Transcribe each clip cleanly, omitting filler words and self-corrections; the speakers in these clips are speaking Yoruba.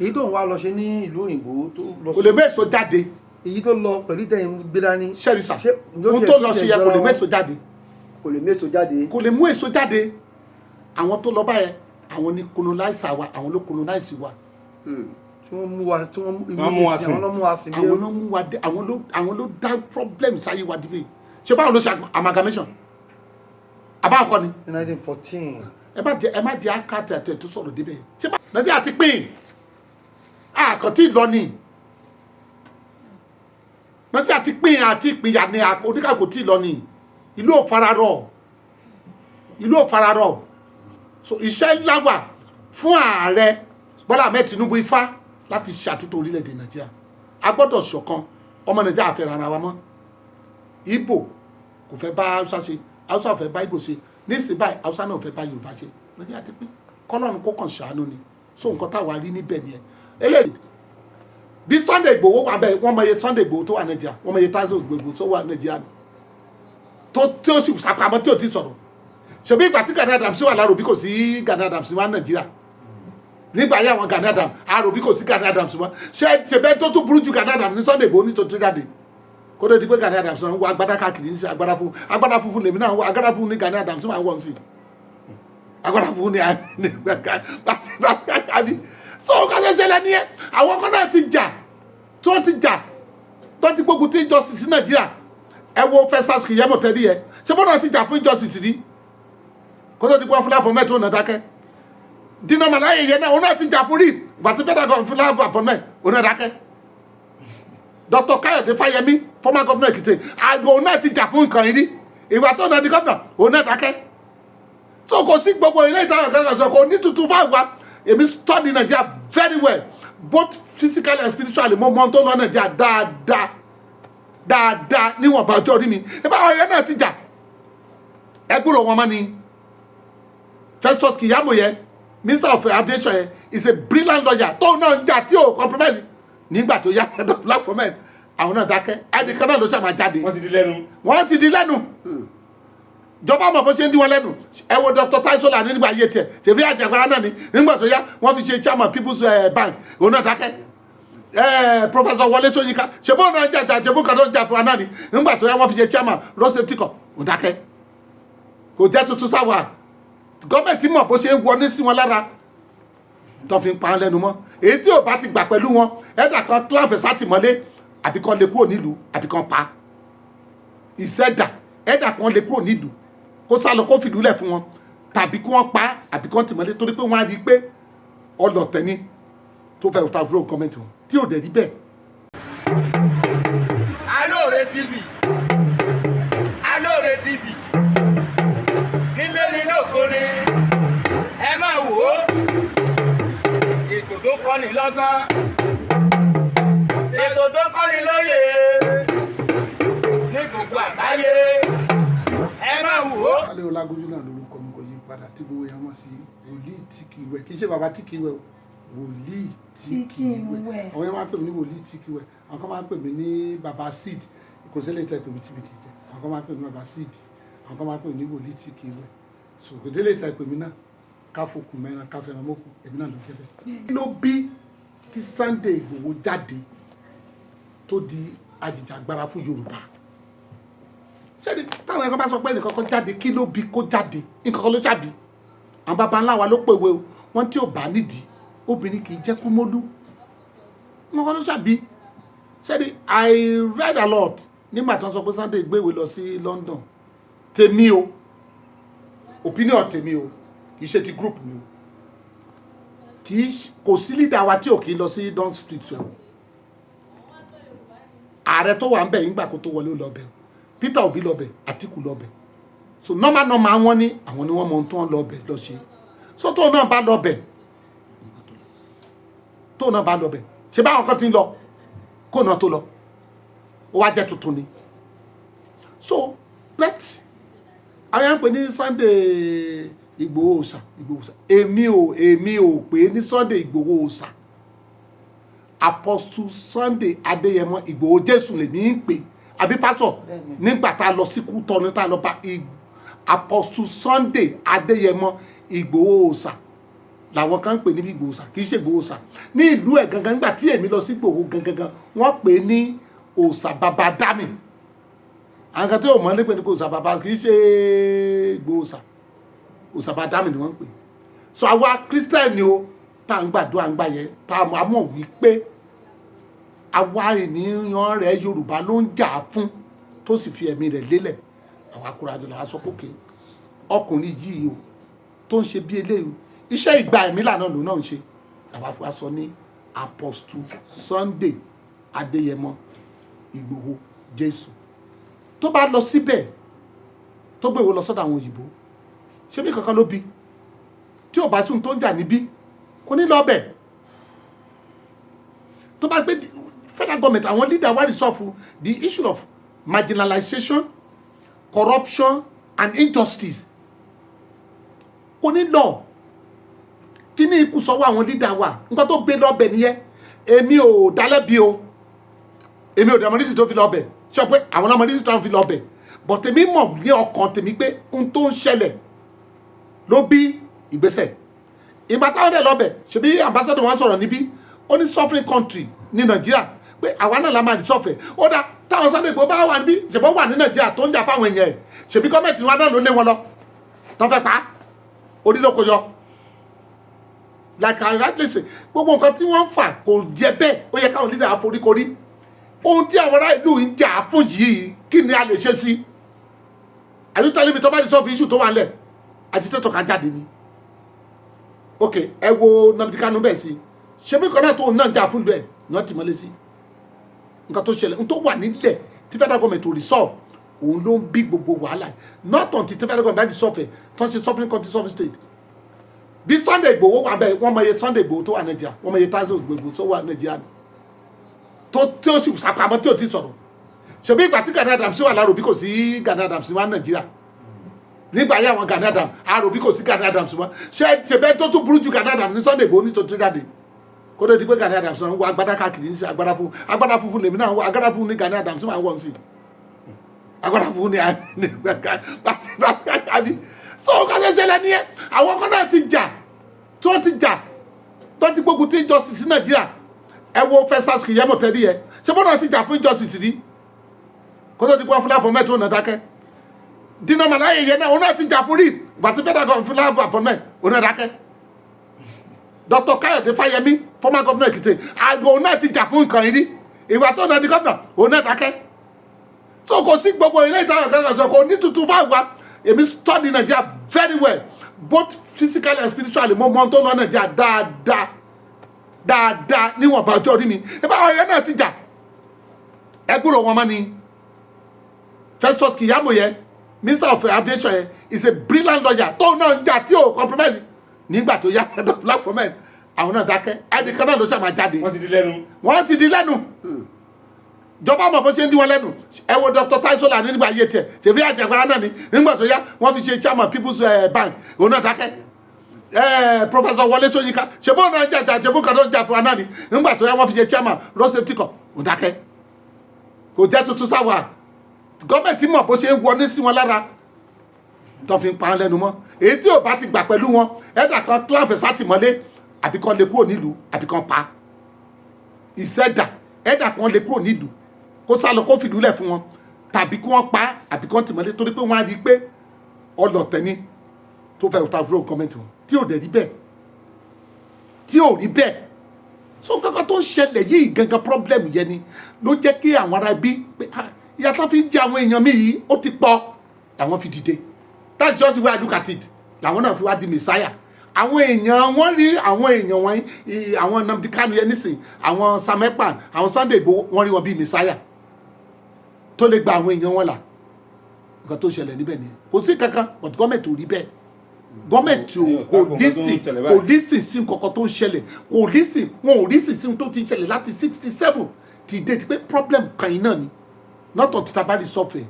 Èyí tó ń wá lọ ṣe ní ìlú òyìnbó tó lọ Kò lè méso jáde. Èyí tó lọ pẹ̀lú tẹ̀yìn gbé dání. Ṣẹ́rí sà? Ṣé Ohun tó lọ ṣe yẹ, kò lè méso jáde. Kò lè méso jáde. Kò lè mú èso jáde. Àwọn tó lọ báyẹn, àwọn ni colonizer wa, àwọn ló colonize wa. Tí wọ́n mú wa, tí wọ́n Wọ́n mú wa sìn. Àwọn ló mú wa sìn. Àwọn ló mú wa dé, àwọn ló dá problem sáyé wa dìbò. Ṣé báwo ló ṣe amalgamation àbáwọn kọ́ ni? Ní 1914. Ẹ má jẹ àkàtà àti ẹ̀tọ́ sọ̀rọ̀ débẹ̀. Ṣé bá Nàìjíríà ti pín àkàntì lọ ni? Nàìjíríà ti pín àti ìpínyà ni, oníkàkò tí lọ ni. Ìlú ò fararọ, ìlú ò fararọ. So iṣẹ́ ńlá wà fún Ààrẹ Bọ́lá Ahmed Tinubu ifá láti ṣàtúntò orílẹ̀-èdè Nàìjíríà. A gbọ́dọ̀ ṣọ̀kan. Ọmọ Nàìjíríà fẹ́ ara wa mọ́. Ìgbò kò fẹ́ bá Haúsá ṣe, Haúsá ò fẹ́ bá Ìgbò ṣe. Nísìnyí báyìí, Haúsá náà ò fẹ́ bá Yorùbá ṣe. Nàìjíríà ti pín, kọ́lọ́run kó kàn ṣàánú ni. So nǹkan táwa rí níbẹ̀ nìyẹn. Eléyìí bí Sunday Igboho wà bẹ́ẹ̀, wọ́n mọ iye Sunday Igboho tó wà Nàìjíríà, wọ́n mọ iye Sunday Igboho tó wà Nàìjíríà tó tí ó sì sàpamọ́, tí ò ti sọ̀rọ̀. Ṣebí ìgbà tí Gani Adams wà láròbí, kò sí Gani Adams wà Nàìjíríà nígbà yà wọn. Gani Adams àròbí, kò sí Gani Adams mọ́. Ṣé ṣebẹ́ tó tún burú ju Gani Adams ní Sunday Igboho ní tó tó jáde, kó tó di pé Gani Adams náà ń wọ agbádá káàkiri ní sí agbádá fún agbádá funfun lèmi náà ń wọ. Agbádá funfun ní Gani Adams máa ń wọ̀ sí agbádá funfun ní ní. So nǹkan tó ṣẹlẹ̀ nìyẹn. Àwọn kan náà ti jà, tí wọ́n ti jà, tó ti gbógun tí injustice sí Nàìjíríà. Ẹ wo Festus Keyamo tẹ́lẹ̀ yẹ, ṣé bọ́dọ̀ ti jà fún injustice ní kó tó ti gbọ́ fún appointment, ó nà dákẹ́. Dino Melaye yẹn náà, òun náà ti jà fún rí. Ìgbà tó federal government fún appointment, òun náà dákẹ́. Dr. Káyọ̀dé Fáyẹmí, former governor Èkìtì, àgbà, òun náà ti jà fún nǹkan yìí rí. Ìgbà tó náà di governor, òun náà dákẹ́. So kò sí gbogbo ilé ìtàn kan sọ, kò ní tuntun fáwọn. Èmi study Nigeria very well, both physically and spiritually. Mo mọ ohun tó ń lọ Nàìjíríà dáadáa dáadáa níwọ̀nba ọjọ́ orí mi. Ìbá àwọn yẹn náà ti jà, ẹ gbúrò wọn mọ́ ni. Festus Keyamo yẹn, minister of aviation yẹn, is a brilliant lawyer tóun náà ń jà tí ò compromise. Nígbà tó yá platform, àwọn náà dákẹ́. Ẹnìkan náà ló ṣàmà jáde. Wọ́n ti di lẹ́nu. Wọ́n ti di lẹ́nu. Jọba mọ̀ bó ṣe ń dí wọn lẹ́nu. Ẹ wo Dr. Taiwo Sọlá nígbà ayé tiẹ̀, tèmi àjàgbára náà ni. Nígbà tó yá, wọ́n fi ṣe chairman People's Bank, òun náà dákẹ́. Professor Wọlé Ṣóyínká, ṣebó náà jàjà, ṣebó kan tó ń jà fún wa náà ni. Nígbà tó yá, wọ́n fi ṣe chairman Road Safety Corps, òun dákẹ́. Kò jẹ́ tuntun sáwà. Gọ́ọ̀mẹ̀ntì mọ̀ bó ṣe ń wọlé sí wọn lára tó fi ń pa án lẹ́nu mọ́. Èyí tí ò bá ti gbà pẹ̀lú wọn, ẹ̀dà kan clamp sátìmọ́lé, àbí kan lè kúrò nílùú, àbí kan pa ìṣẹ̀dá. Ẹ̀dà kan lè kúrò nílùú, kó sá lọ, kó fìlú lẹ̀ fún wọn, tàbí kí wọ́n pa, àbí kan tìmọ́lé, torí pé wọ́n á rí i pé ọlọ̀tẹ̀ ni tó fẹ́ overthrow gọ́ọ̀mẹ̀ntì wọn, tí ò dẹ̀ rí bẹ́ẹ̀. Alóore TV, Alóore TV, nílé ní lóko ni, ẹ máa wò ó. Ètò tó kọ́ni lọ́gbọ́n, ètò tó kọ́ni lóye ní gbogbo àgbáyé, ẹ máa wò ó. Alẹ́ Ọlágójú náà lórúkọ mi, kò yí padà, tí gbogbo yẹn wọ́n sí wòlíì tí kì í wẹ̀. Kì í ṣe bàbá tí kì í wẹ̀ o, wòlíì tí kì í wẹ̀. Àwọn yẹn máa ń pè mí ní wòlíì tí kì í wẹ̀, àwọn kan máa ń pè mí ní bàbá seed. Kò sí lè tẹ́ pè mí tí mi kì í jẹ́. Àwọn kan máa ń pè mí ní bàbá seed, àwọn kan máa ń pè mí ní wòlíì tí kì í wẹ̀. So kò délé tẹ́ pè mí náà, ká fokùn mẹ́ran, ká fẹ́ràn mọ́kù, èmi náà ló jẹ́ bẹ́ẹ̀. Kí ló bí kí Sunday Igboho jáde tó di ajìjàgbara fún Yorùbá? Ṣẹ́ni táwọn ẹ̀kọ́ bá sọ pé ẹnìkan kan jáde, kí ló bí kó jáde? Nǹkan kan ló jáde. Àwọn baba ńlá wa ló pèwé o, wọ́n tí ò bá nídìí, obìnrin kì í jẹ́ kúmólú. Nǹkan kan ló ṣàbí. Ṣẹ́ni I read a lot nígbà tí wọ́n sọ pé Sunday gbéwé lọ sí London. Tèmi o, opinion tèmi o, kì í ṣe ti group mi o, kì í kò sí leader wa tí ò kì í lọ sí Downing Street o. Ààrẹ tó wà ń bẹ̀ yín gbà kó tó wọlé, ó lọ bẹ̀ o. Peter Obi lọ bẹ̀, Atiku lọ bẹ̀. So normal normal, wọn ní àwọn ni wọ́n mọ ohun tó ń lọ bẹ̀ lọ ṣe. So tó náà bá lọ bẹ̀, tó náà bá lọ bẹ̀, ṣe báwọn kan ti ń lọ kó náà tó lọ, ó wá jẹ́ tuntun ni. So but àwọn yẹn ń pè ní Sunday Igboho Òòṣà, Igboho Òòṣà. Èmi ò pè é ní Sunday Igboho Òòṣà. Apostle Sunday Adéyẹmọ Ìgbòho Jésù lèmi ń pè, àbí pásọ? Nígbà tá a lọ sí Kútọ́nù, tá a lọ bá Apostle Sunday Adéyẹmọ Ìgbòho Òòṣà. Làwọn kan ń pè ní Ìgbòho Òòṣà. Kì í ṣe Ìgbòho Òòṣà ní ìlú ẹ̀ gangan. Nígbà tí èmi lọ sí Ìgbòho gangan, wọ́n pè é ní Òòṣà Bàbá Dami. Àwọn kan tí ò mọ̀ ní pé ní Òòṣà Bàbá, kì í ṣe Ìgbòho Òòṣà, Òòṣà Bàbá Dami ni wọ́n ń pè. So àwa Christian o, tá à ń gbàdúrà ń gbà yẹn, tá a mọ̀ wípé àwa ènìyàn rẹ̀ Yorùbá ló ń jà fún, tó sì fi ẹ̀mí rẹ̀ lélẹ̀. Àwọn akóradì lọ́wọ́ sọ pé òkè ọkùnrin yìí o, tó ń ṣe bí eléyìí o, iṣẹ́ ìgbà ẹ̀mí lànà lòun náà ń ṣe. Làwọn afurasọ ní Apostle Sunday Adéyẹmọ Ìgbòho Jésù. Tó bá lọ síbẹ̀, tó gbé ìwé lọ sọ́dọ̀ àwọn òyìnbó, ṣé bí kankan ló bí tí ò bá sùn tó ń jà níbí, kò ní lọ bẹ̀. Tó bá gbé federal government, àwọn leader wá resolve the issue of marginalization, corruption and injustice, kò ní lọ. Kí ní ikú sọ́wọ́ àwọn leader wa? Nǹkan tó gbé lọ́bẹ̀ nìyẹn. Èmi ò dálẹ́bi o, èmi ò dàmọ́ nísìsiyìí tó fi lọ́bẹ̀ ṣe pé àwọn ọmọ nísìsiyìí tó fi lọ́bẹ̀, but èmi mọ̀ ní ọkàn tèmi pé ohun tó ń ṣẹlẹ̀ ló bí ìgbésẹ̀. Ìgbà táwọn dẹ̀ lọ́bẹ̀, ṣebí ambassador wọn sọ̀rọ̀ níbí, ó ní suffering country ní Nàìjíríà, pé àwa náà la máa ní sọ̀fẹ̀. Ó dá táwọn Sunday Igboho bá wà níbí, ṣèbó wà ní Nàìjíríà tó ń jà fáwọn èèyàn ẹ̀, ṣèbí gọ́ọ̀mẹ̀ntì wa náà ló lé wọn lọ tó fẹ́ pa á orí ló kó yọ. Like I rightly say, gbogbo nǹkan tí wọ́n ń fà kò jẹ́ bẹ́ẹ̀. Ó yẹ káwọn leader àforíkorí ohun tí àwọn ará ìlú ń jà fún yìí, kí ni a lè ṣe sí? Are you telling me tó bá ní solve issue tó wà nílẹ̀, agitator kan jáde ni? Ok, ẹ wo Nnamdi Kanu bẹ́ẹ̀ sí, ṣé bí kan náà tó náà ń jà fún bẹ́ẹ̀ ni wọ́n ti mọ́lé sí. Nǹkan tó ṣẹlẹ̀, ohun tó wà nílẹ̀ tí federal government ò resolve, òun ló ń bí gbogbo wàhálà. Not until tí federal government bá resolve ẹ̀, tó ń ṣe sovereign country, sovereign state. Bí Sunday Igboho wà bẹ́ẹ̀, wọ́n mọ iye Sunday Igboho tó wà Nàìjíríà, wọ́n mọ iye Táíwò Igboho tó wà Nàìjíríà ni tó tí ó sì sàpamọ́, tí ò ti sọ̀rọ̀. Ṣebí ìgbà tí Gani Adams wà lárò bí kò sí Gani Adams wà Nàìjíríà nígbà yà wọn Gani Adams àrò bí kò sí Gani Adams mọ́. Ṣé ṣebẹ́ tó tún burú ju Gani Adams ní Sunday Igboho ní tó tó jáde, kó tó di pé Gani Adams ń wọ agbádá káàkiri ní sí agbádá fún agbádá funfun lèmi náà ń wọ agbádá funfun ní Gani Adams máa ń wọ̀ sí agbádá funfun ní àbí. So nǹkan tó ṣẹlẹ̀ nìyẹn. Àwọn kan náà ti jà, tí wọ́n ti jà, tó ti gbógun tí injustice sí Nàìjíríà. Ẹ wo Festus Keyamo tẹ́lẹ̀ yẹ, ṣé bọ́dọ̀ ti jà fún injustice ní kó tó ti gbọ́ fún appointment, ó nà dákẹ́. Dino Melaye yẹn náà, òun náà ti jà fún rí ìgbà tí federal government fún appointment, òun náà dákẹ́. Dr. Káyọ̀dé Fáyẹmí, former governor Èkìtì, àgbà, òun náà ti jà fún nǹkan yìí rí. Ìgbà tó náà di governor, òun náà dákẹ́. So kò sí gbogbo ilé ìtàn kan sọ, kò ní tuntun fáwọn. Èmi study Nigeria very well, both physically and spiritually. Mo mọ ohun tó ń lọ Nigeria dáadáa dáadáa níwọ̀nba ọjọ́ orí mi. Ìbá àwọn yẹn náà ti jà, ẹ gbúrò wọn mọ́ ni. Festus Keyamo yẹn, minister of aviation yẹn, is a brilliant lawyer tóun náà ń jà tí ò compromise. Nígbà tó yá platform, àwọn náà dákẹ́. Ẹnìkan náà ló ṣàmà jáde. Wọ́n ti di lẹ́nu. Wọ́n ti di lẹ́nu. Jọba mọ̀ bó ṣe ń dí wọn lẹ́nu. Ẹ wo Dr. Taiwo Lani nígbà ayé tiẹ̀, tèmi àjàgbára náà ni. Nígbà tó yá, wọ́n fi ṣe chairman People's Bank, òun náà dákẹ́. Professor Wọlé Ṣóyínká, ṣebó náà jàjà, ṣebó kan tó ń jà fún wa náà ni. Nígbà tó yá, wọ́n fi ṣe chairman Road Safety Corps, òun dákẹ́. Kò jẹ́ tuntun sáwà. Gọ́ọ̀mẹ̀ntì mọ̀ bó ṣe ń wọlé sí wọn lára tó fi ń pa án lẹ́nu mọ́. Èyí tí ò bá ti gbà pẹ̀lú wọn, ẹ̀dà kan clamp sátìmọ́lé, àbí kan lè kúrò nílùú, àbí kan pa ìṣẹ̀dá. Ẹ̀dà kan lè kúrò nílùú, kó sá lọ, kó fìlú lẹ̀ fún wọn, tàbí kí wọ́n pa, àbí kan tìmọ́lé, torí pé wọ́n á rí i pé ọlọ̀tẹ̀ ni tó fẹ́ overthrow gọ́ọ̀mẹ̀ntì wọn, tí ò dẹ̀ rí bẹ́ẹ̀, tí ò rí bẹ́ẹ̀. So nǹkan kan tó ń ṣẹlẹ̀ yìí gangan, problem yẹn ni ló jẹ́ kí àwọn ará bí pé, ah, ìyà tó fi ń jẹ àwọn èèyàn mi yìí, ó ti pọ̀, làwọn fi dìde. That's just the way I look at it. Làwọn náà fi wá di messiah. Àwọn èèyàn wọ́n rí àwọn èèyàn wọn, àwọn Nnamdi Kanu yẹn nísìn, àwọn Sam Ekpa, àwọn Sunday Igboho, wọ́n rí wọn bíi messiah tó lè gba àwọn èèyàn wọn là. Nǹkan tó ṣẹlẹ̀ níbẹ̀ nìyẹn. Kò sí kankan, but gọ́ọ̀mẹ̀ntì ò rí bẹ́ẹ̀. Gọ́ọ̀mẹ̀ntì ò kò listen, kò listen sí nǹkan kan tó ń ṣẹlẹ̀. Kò listen, wọn ò listen sí ohun tó ti ń ṣẹlẹ̀ láti 67 ti dé ti pé problem kan yìí náà ni. Not until tá a bá resolve ẹ̀.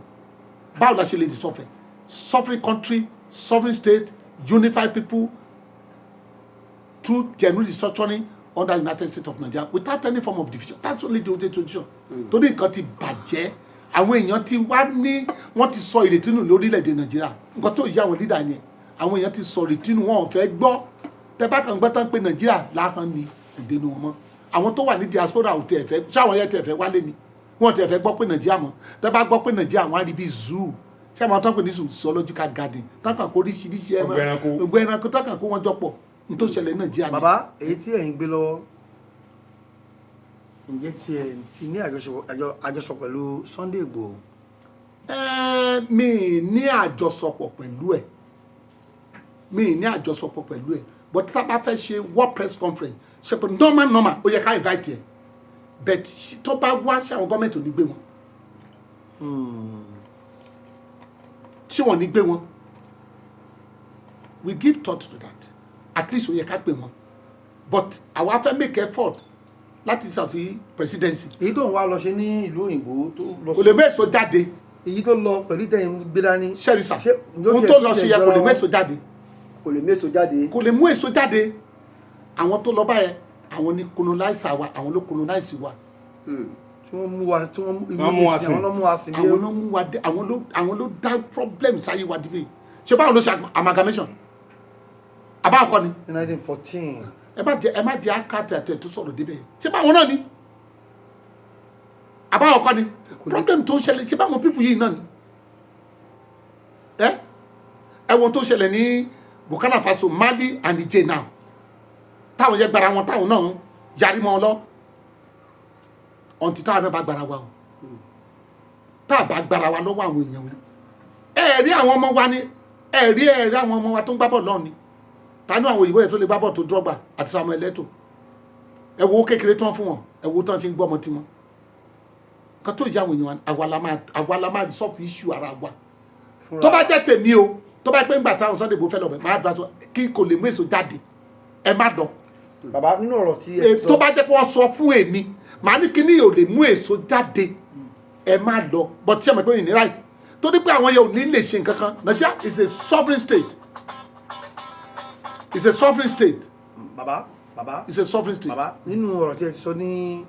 Báwo la ṣe lè resolve ẹ̀? Sovereign country, sovereign state, unified people through genuine restructuring under United States of Nigeria without any form of division. That's only the only solution. Torí nǹkan ti bàjẹ́, àwọn èèyàn ti wá ní wọ́n ti sọ ìrètí nù lórílẹ̀‐èdè Nàìjíríà. Nǹkan tó yí àwọn leader yẹn, àwọn èèyàn ti sọ ìrètí nù, wọn ò fẹ́ gbọ́. Tẹ bá kàn gbọ́ tán pé Nàìjíríà láhàn ni kò dénú wọn mọ́. Àwọn tó wà ní diaspora ò tiẹ̀ fẹ́, ṣáwọn yẹn tiẹ̀ fẹ́ wálé ni? Wọ́n tiẹ̀ fẹ́ gbọ́ pé Nàìjíríà mọ́. Tẹ bá gbọ́ pé Nàìjíríà, wọ́n á rí bí zoo. Ṣé àwọn tán pè ní zoo, zoological garden, tán kàn kó oríṣiríṣi Ọgbà ẹranko. Ọgbà ẹranko, tán kàn kó wọn jọ pọ̀. N tó ṣẹlẹ̀ ní Nàìjíríà ni. Bàbá, èyí tí ẹ̀yin gbé lọ́wọ́, ǹjẹ́ tí ẹ ti ní àjọṣọ pẹ̀lú Sunday Igboho? Mi ní àjọsọpọ̀ pẹ̀lú ẹ̀, mi ní àjọsọpọ̀ pẹ̀lú ẹ̀, but tá a bá fẹ́ ṣe world press conference, ṣe pé normal normal, ó yẹ ká invite ẹ̀, but tó bá wá, ṣe àwọn gọ́ọ̀mẹ̀ntì ò ní gbé wọn? Ṣé wọ́n ní gbé wọn? We give thought to that. At least ó yẹ ká pè wọn, but àwa fẹ́ make effort láti ṣàtì presidency. Èyí tó ń wá lọ ṣe ní ìlú òyìnbó tó lọ Kò lè mẹ́sọ̀ jáde. Èyí tó lọ pẹ̀lú tẹ̀yìn gbé dání. Ṣẹ́rí sà, Ṣé ǹjẹ́ ó ohun tiẹ̀- tó lọ ṣe tiẹ̀ yẹ kò lè jọra wọn? mẹ́sọ̀ jáde. Kò lè méso jáde. Kò lè mú èso jáde. Àwọn tó lọ báyẹn, àwọn ní colonizer wa, àwọn ló colonize wa. Tí wọ́n mú wa, tí wọ́n mú Wọ́n mú wa sìn. Àwọn ló mú wa sìn. Àwọn ló mú wa dé, àwọn ló dá problem sáyé wa dìbò. Ṣé báwọn ló ṣe amalgamation? Àbáwọn kọ́ ni? Ní 1914. Ẹ má jẹ àkàtà àti ẹ̀tọ́ sọ̀rọ̀ débẹ̀. Ṣé báwọn náà ni? Àbáwọn kọ́ ni? Problem tó ń ṣẹlẹ̀, ṣé báwọn people yìí náà ni? Ẹ wo tó ṣẹlẹ̀ ní Burkina Faso, Mali and Niger now, táwọn yẹ gbara wọn, táwọn náà yarí mọ́ ọ lọ. Ọ̀ǹtí táwọn náà bá gbara wa o, tá a bá gbara wa lọ́wọ́ àwọn èèyàn wọn, ẹ rí àwọn ọmọ wa ni, ẹ rí àwọn ọmọ wa tó ń gbá bọ́ọ̀lù náà ni. Tani àwọn òyìnbó yẹn tó lè gbá bọ́ọ̀lù tó Drogba àti Samuel Eto'o? Ẹ wo kékeré tí wọ́n fún wọn, ẹ wo tí wọ́n ṣe ń gbọ́ ọmọ tiwọn kan tó yà àwọn èèyàn wa. Àwa la máa solve issue ara wa. Tó bá jẹ́ tèmi o, tó bá pẹ́ ńgbà táwọn Sunday Igboho fẹ́ lọ bẹ̀, máa dùn aṣọ kí kò lè mú èso jáde, ẹ má lọ. Bàbá, nínú ọ̀rọ̀ tí ẹ sọ, Tó bá jẹ́ pé wọ́n sọ fún èmi, màá ní kíní ò lè mú èso jáde, ẹ má lọ. But tí ẹ mọ̀ pé mi ní right, torí pé àwọn yẹn ò ní lè ṣe nǹkan kan. Nigeria is a sovereign state, is a sovereign state. Bàbá, bàbá. Is a sovereign state. Bàbá, nínú ọ̀rọ̀ tí ẹ ti sọ ní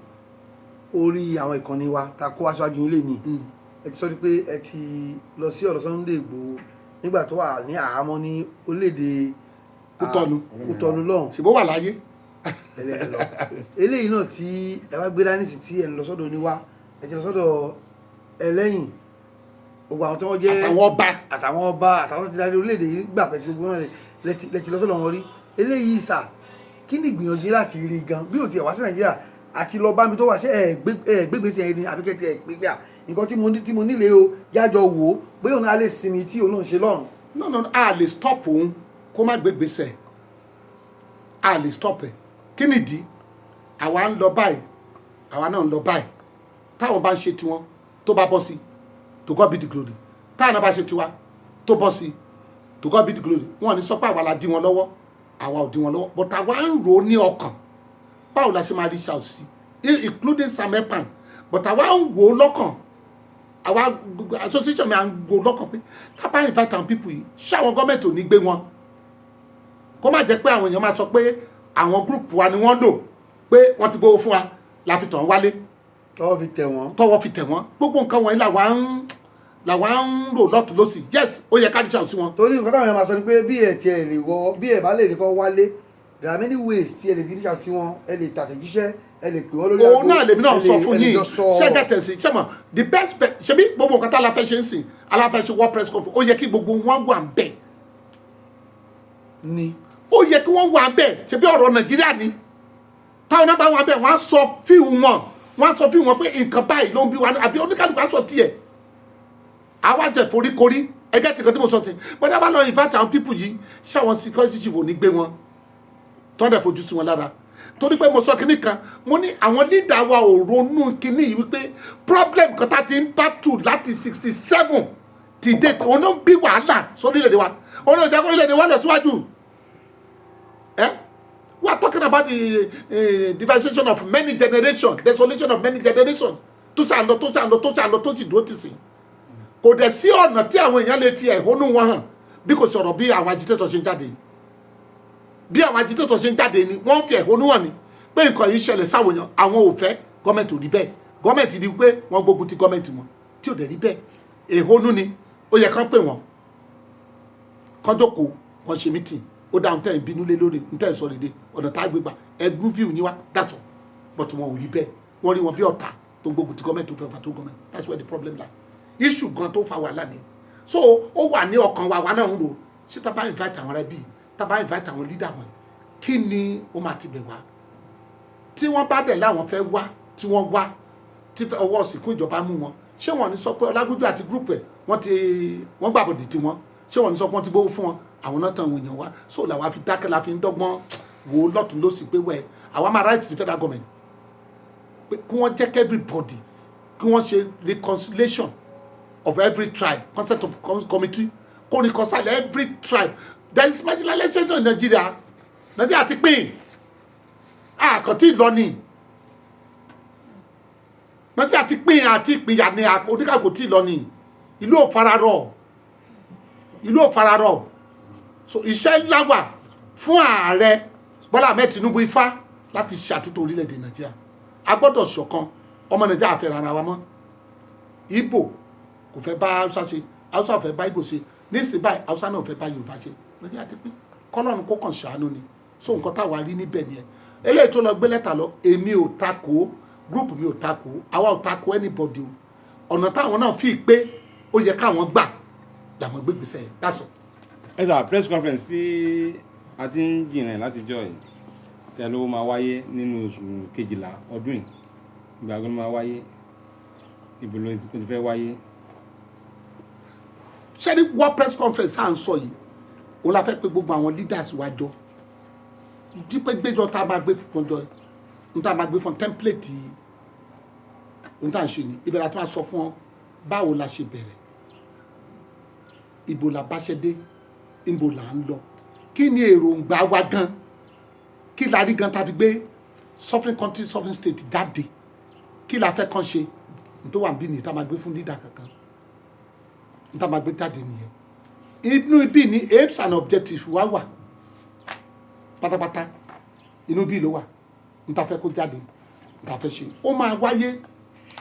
orí àwọn ìkànnì wa ta kó wá síwájú yín lè ní, ẹ ti sọ pé ẹ ti lọ sí ọ̀dọ̀ Sunday Igboho nígbà tó wà ní àhámọ́ ní orílẹ̀-èdè Kútọ́nù. Kútọ́nù lọ́hùn. Ṣùgbọ́n wà láyé. Ẹlẹ́yìn lọ eléyìí náà tí ẹ bá gbé dání sí, tí ẹ ń lọ sọ́dọ̀ oníwá, ẹ ti lọ sọ́dọ̀ ẹlẹ́yìn, gbogbo àwọn tí wọ́n jẹ́ Àtàwọn ọba. Àtàwọn ọba, àtàwọn tí darí orílẹ̀-èdè yìí gbà pẹ̀ tí gbogbo náà lẹ́tì lọ sọ́dọ̀ wọn rí. Eléyìí sà, kí ni ìgbìyànjú yín láti rí gan bí ò tiẹ̀ wá sí Nàìjíríà àti lọ bá mi tó wà? Ṣé ẹ gbégbèsè ẹ ní, àbí kẹ́tì ẹ gbégbé à nǹkan tí mo nílé o, jájọ wò ó, bóyá òun á lè sinmi tí òun náà ń ṣe lọ́rùn? No, no, a lè stop òun kó má gbé gbèsè, a lè stop ẹ. Kí nìdí? Àwa ń lọ báyìí, àwa náà ń lọ báyìí. Táwọn bá ń ṣe tiwọn, tó bá bọ́ sí, to God be the glory. Táwọn náà bá ṣe tiwa, tó bọ́ sí, to God be the glory. Wọn ò ní sọ pé àwa la dí wọn lọ́wọ́. Àwa ò dí wọn lọ́wọ́, but àwa ń rò ó ní ọkàn, báwo la ṣe máa reach out sí, including Sam Ekpan. But àwa ń wò ó lọ́kàn, àwa gbogbo association mi à ń wò ó lọ́kàn pé tá bá invite àwọn people yìí, ṣé àwọn gọ́ọ̀mẹ̀ntì ò ní gbé wọn? Kó má jẹ́ pé àwọn èèyàn máa sọ pé àwọn group wa ni wọ́n lò, pé wọ́n ti gbowó fún wa la fi tàn wọ́n wálé. Tọwọ́ fi tẹ̀ wọ́n. Tọwọ́ fi tẹ̀ wọ́n. Gbogbo nǹkan wọ̀nyí làwa ń rò lọ́tún lọ́sì. Yes, ó yẹ ká reach out sí wọn. Torí nǹkan táwọn èèyàn máa sọ ni pé bí ẹ tiẹ̀ lè wọ, bí ẹ bá lè ní kọ́ wálé, there are many ways tí ẹ lè fi reach out sí wọn. Ẹ lè tàtẹ̀jíṣẹ́, ẹ lè pè wọ́n lórí Òun náà lèmi náà ẹ lè- sọ fún ẹ lè yín. jọ sọ ọ̀rọ̀. Ṣẹ́gẹ̀tẹ̀ sí ṣẹ́mọ̀ the best ṣebí gbogbo nǹkan tá a la fẹ́ ṣe ń sìn, a la fẹ́ ṣe world press conference, ó yẹ kí gbogbo wọn wà ń bẹ̀. Ni. Ó yẹ kí wọ́n wà ń bẹ̀. Ṣebí ọ̀rọ̀ Nàìjíríà ni. Táwọn náà bá wà ń bẹ̀, wọ́n á sọ fíìwù wọn, wọ́n á sọ fíìwù wọn pé nǹkan báyìí ló ń bí wa, àbí oníkàlùkù á sọ tiẹ̀, àwa jẹ foríkorí. Ẹgẹ́ tí kan tí mo sọ ti bọ́dá bá lọ invite àwọn people yìí, ṣé àwọn security chief ò ní gbé wọn tọ́ndẹ̀ fojú sí wọn lára? Torí pé mo sọ kinní kan, mo ní àwọn leader wa ò ronú kinní yìí wípé problem kan tá ti ń battle láti 67 ti dé, òun ló ń bí wàhálà sórílẹ̀-èdè wa, òun ló ń jẹ́ kó orílẹ̀-èdè wa lọ síwájú. Eh? We are talking about the devastation of many generations, desolation of many generations tó ṣàn lọ, tó ṣàn lọ, tó ṣàn lọ, tó sì dúró tì sí. Kò dẹ̀ sí ọ̀nà tí àwọn èèyàn lè fi ẹ̀hónú wọn hàn bí kò sọ̀rọ̀ bí àwọn agitator ṣe ń jáde. Bí àwọn agitator ṣe ń jáde ni wọ́n fi ẹ̀hónú hàn ní pé nǹkan yìí ṣẹlẹ̀ sáwọn èèyàn, àwọn ò fẹ́. Gọ́ọ̀mẹ̀ntì ò rí bẹ́ẹ̀. Gọ́ọ̀mẹ̀ntì rí pé wọ́n gbógun ti gọ́ọ̀mẹ̀ntì wọn, tí ò dẹ̀ rí bẹ́ẹ̀. Ẹ̀hónú ni. Ó yẹ kán pè wọ́n, kán jókòó, kán ṣe meeting. Ó dáhùn tẹ́ ẹ̀ ń bínú lé lórí ń tẹ́ ẹ̀ sọ lédè ọ̀nà tá a gbé gbà ẹgbún view yín wá. That's all. But wọn ò rí bẹ́ẹ̀. Wọ́n rí wọn bí ọ̀tá tó gbógun ti gọ́ọ̀mẹ̀ntì, tó fẹ́ fà tó gọ́ọ̀mẹ̀ntì. That's where the problem lie. Issue gan tó fa wàhálà ni. So ó wà ní ọkàn wa, wa náà ń rò ṣé tá a bá invite àwọn ẹbí, tá a bá invite àwọn leader wọn, kí ni ó máa ti bẹ̀ wá? Tí wọ́n bá dẹ̀ láwọn fẹ́ wá, tí wọ́n wá, tí ọwọ́ sìnkú ìjọba mú wọn, ṣé wọ́n ní sọ pé Ọlágúnjú àti group ẹ̀ wọ́n ti wọ́n gbàbọ̀dì tí wọ́n? Ṣé wọ́n ní sọ pé wọ́n ti gbówó fún wọn, àwọn náà tàn wọ́n èèyàn wá? So làwa fi dákẹ́, la fi ń dọ́gbọ́n wò ó lọ́tún lọ́sì pé wẹ́ àwa máa write sí federal government pé kí wọ́n jẹ́ kí everybody, kí wọ́n ṣe reconciliation of every tribe, concept of committee kó reconcile every tribe. There is marginalization in Nigeria. Nigeria ti pín, àkàntì lọ ni. Nàìjíríà ti pín àti ìpínyà ní oníkàkò tí lọ ní. Ìlú ò fararọ, ìlú ò fararọ. So iṣẹ́ ńlá wà fún Ààrẹ Bọ́lá Ahmed Tinubu ifá láti ṣàtúntò orílẹ̀-èdè Nàìjíríà. A gbọ́dọ̀ ṣọ̀kan. Ọmọ Nàìjíríà fẹ́ rárá wa mọ́. Ìgbò kò fẹ́ bá Haúsá ṣe, Haúsá ò fẹ́ bá Ìgbò ṣe. Nísìnyí báyìí, Haúsá náà ò fẹ́ bá Yorùbá ṣe. Nàìjíríà ti pín, kọ́lọ́run kó kàn ṣàánú ni. So nǹkan táwa rí níbẹ̀ nìyẹn. Eléyìí tó lọ gbé lẹ́tà lọ, èmi ò takò, group mi ò takò, àwa ò takò anybody o. Ọ̀nà táwọn náà fi pé ó yẹ káwọn gbà làwọn gbé gbèsè yẹn. That's all. Ẹ sà, press conference tí a ti ń jìnrìn látijọ́ yìí tẹ ló máa wáyé nínú oṣù kejìlá ọdún yìí, ìgbà wo ló máa wáyé? Ibo ló ti fẹ́ wáyé? Ṣé ní world press conference tá à ń sọ yìí, òun la fẹ́ pé gbogbo àwọn leaders wa jọ, dípẹ́ gbẹ́jọ tá a máa gbé fún jọ, n tá a máa gbé fún template n tá à ń ṣe ni. Ibẹ̀ la ti máa sọ fún ọ báwo la ṣe bẹ̀rẹ̀, ibo la báṣẹ́ dé, ibo là ń lọ, kí ni èròǹgbà wa gan, kí la rí gan tá a fi gbé sovereign country, sovereign state jáde, kí la fẹ́ kàn ṣe. N tó wà níbí nìyí tá a máa gbé fún leader kankan, n tá a máa gbé jáde nìyẹn. Inú ibi ní aims and objectives wa wà pátápátá. Inú bí ló wà, n ta fẹ́ kó jáde, n ta fẹ́ ṣe. Ó máa wáyé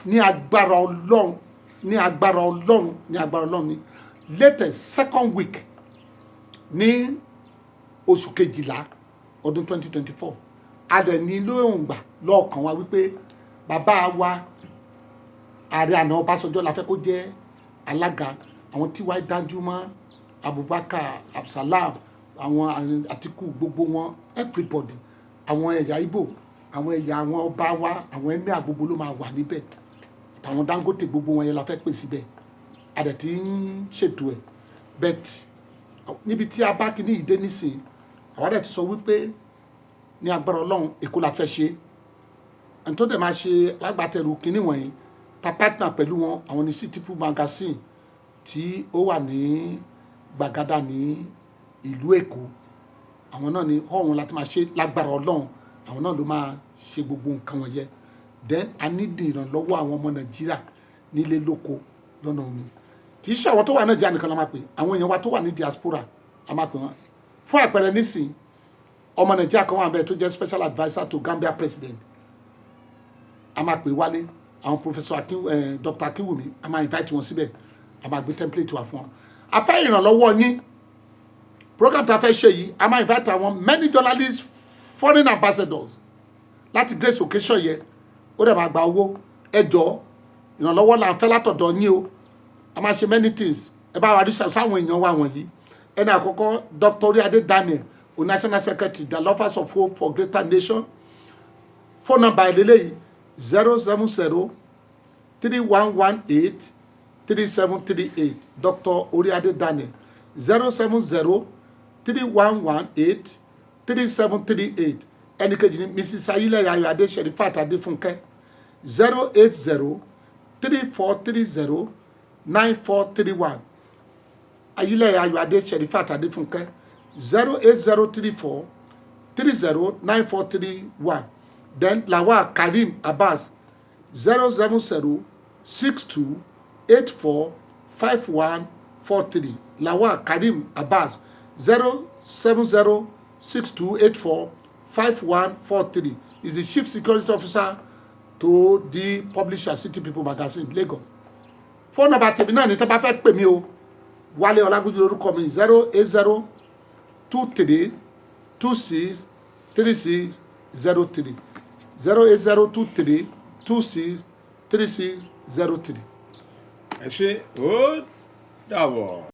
ní agbára Ọlọ́run, ní agbára Ọlọ́run, ní agbára Ọlọ́run, ní latest second week ní oṣù kejìlá ọdún 2024. A dẹ̀ ní lóòǹgbà lọ́ọ̀kan wa wípé bàbá wa Ààrẹ àná Ọbásanjọ́ la fẹ́ kó jẹ́ alága. Àwọn tí wàá Danjuma, Abubakar Absalam, àwọn Àtìkù, gbogbo wọn, everybody, àwọn ẹ̀yà Ìgbò, àwọn ẹ̀yà, àwọn ọba wa, àwọn emir, gbogbo ló máa wà níbẹ̀, àtàwọn Dangote, gbogbo wọn yẹn la fẹ́ pè síbẹ̀. A dẹ̀ ti ń ṣètò ẹ̀, but níbi tí a bá kíní yìí dé nísìnyí, àwa dẹ̀ ti sọ wípé ní agbára Ọlọ́run, Èkó la fẹ́ ṣe. Ẹni tó dẹ̀ máa ṣe alágbàtẹrù kíní wọ̀nyí, ta partner pẹ̀lú wọn, àwọn ní City People Magazine tí ó wà ní Gbàgádà ní ìlú Èkó. Àwọn náà ní ọ̀hún láti máa ṣe. Lágbára Ọlọ́run, àwọn náà ló máa ṣe gbogbo nǹkan wọ̀nyẹn. Then a ní ìrànlọ́wọ́ àwọn ọmọ Nàìjíríà nílé lóko lọ́nà omi. Kì í ṣe àwọn tó wà Nàìjíríà nìkan la máa pè. Àwọn èèyàn wa tó wà ní diaspora, a máa pè wọ́n. Fún àpẹẹrẹ nísìn, ọmọ Nàìjíríà kan wà bẹ́ẹ̀ tó jẹ́ special adviser to Gambia president, a máa pè wálé. Àwọn Professor Akin, Dr. Akinwumi, a máa invite wọn síbẹ̀. A máa gbé template wá fún wọn. A fẹ́ ìrànlọ́wọ́ yín. Program tá a fẹ́ ṣe yìí, a máa invite àwọn many journalists, foreign ambassadors láti grace occasion yẹn. Ó dẹ̀ máa gba owó. Ẹ jọ̀ọ́, ìrànlọ́wọ́ là ń fẹ́ látọ̀dọ̀ yín o. A máa ṣe many things. Ẹ bá wa rí sáwọn èèyàn wa wọ̀nyí. Ẹni àkọ́kọ́, Dr. Oríadé Daniel o, national secretary, The Lovers of Hope for Greater Nation. Phone number ìlélẹ́yìí: 07031183738. Dr. Oríadé Daniel, 07031183738. Ẹnì kejì ni Mrs. Ayílẹ̀ Ayọ̀adé Sherifat Adéfúnkẹ́, 08034309431. Ayílẹ̀ Ayọ̀adé Sherifat Adéfúnkẹ́, 08034309431. Then Lawal Karim Abbas, 07062845143. Lawal Karim Abbas, 07062845143, is the chief security officer to the publisher, City People Magazine, Lagos. Phone number tèmi náà ní tó bá fẹ́ pè mí o. Wálé Ọlágúnjú lórúkọ mi, 08023. 26 36 03, 08023 26 36 03. Ẹ ṣé, ó dàbọ̀.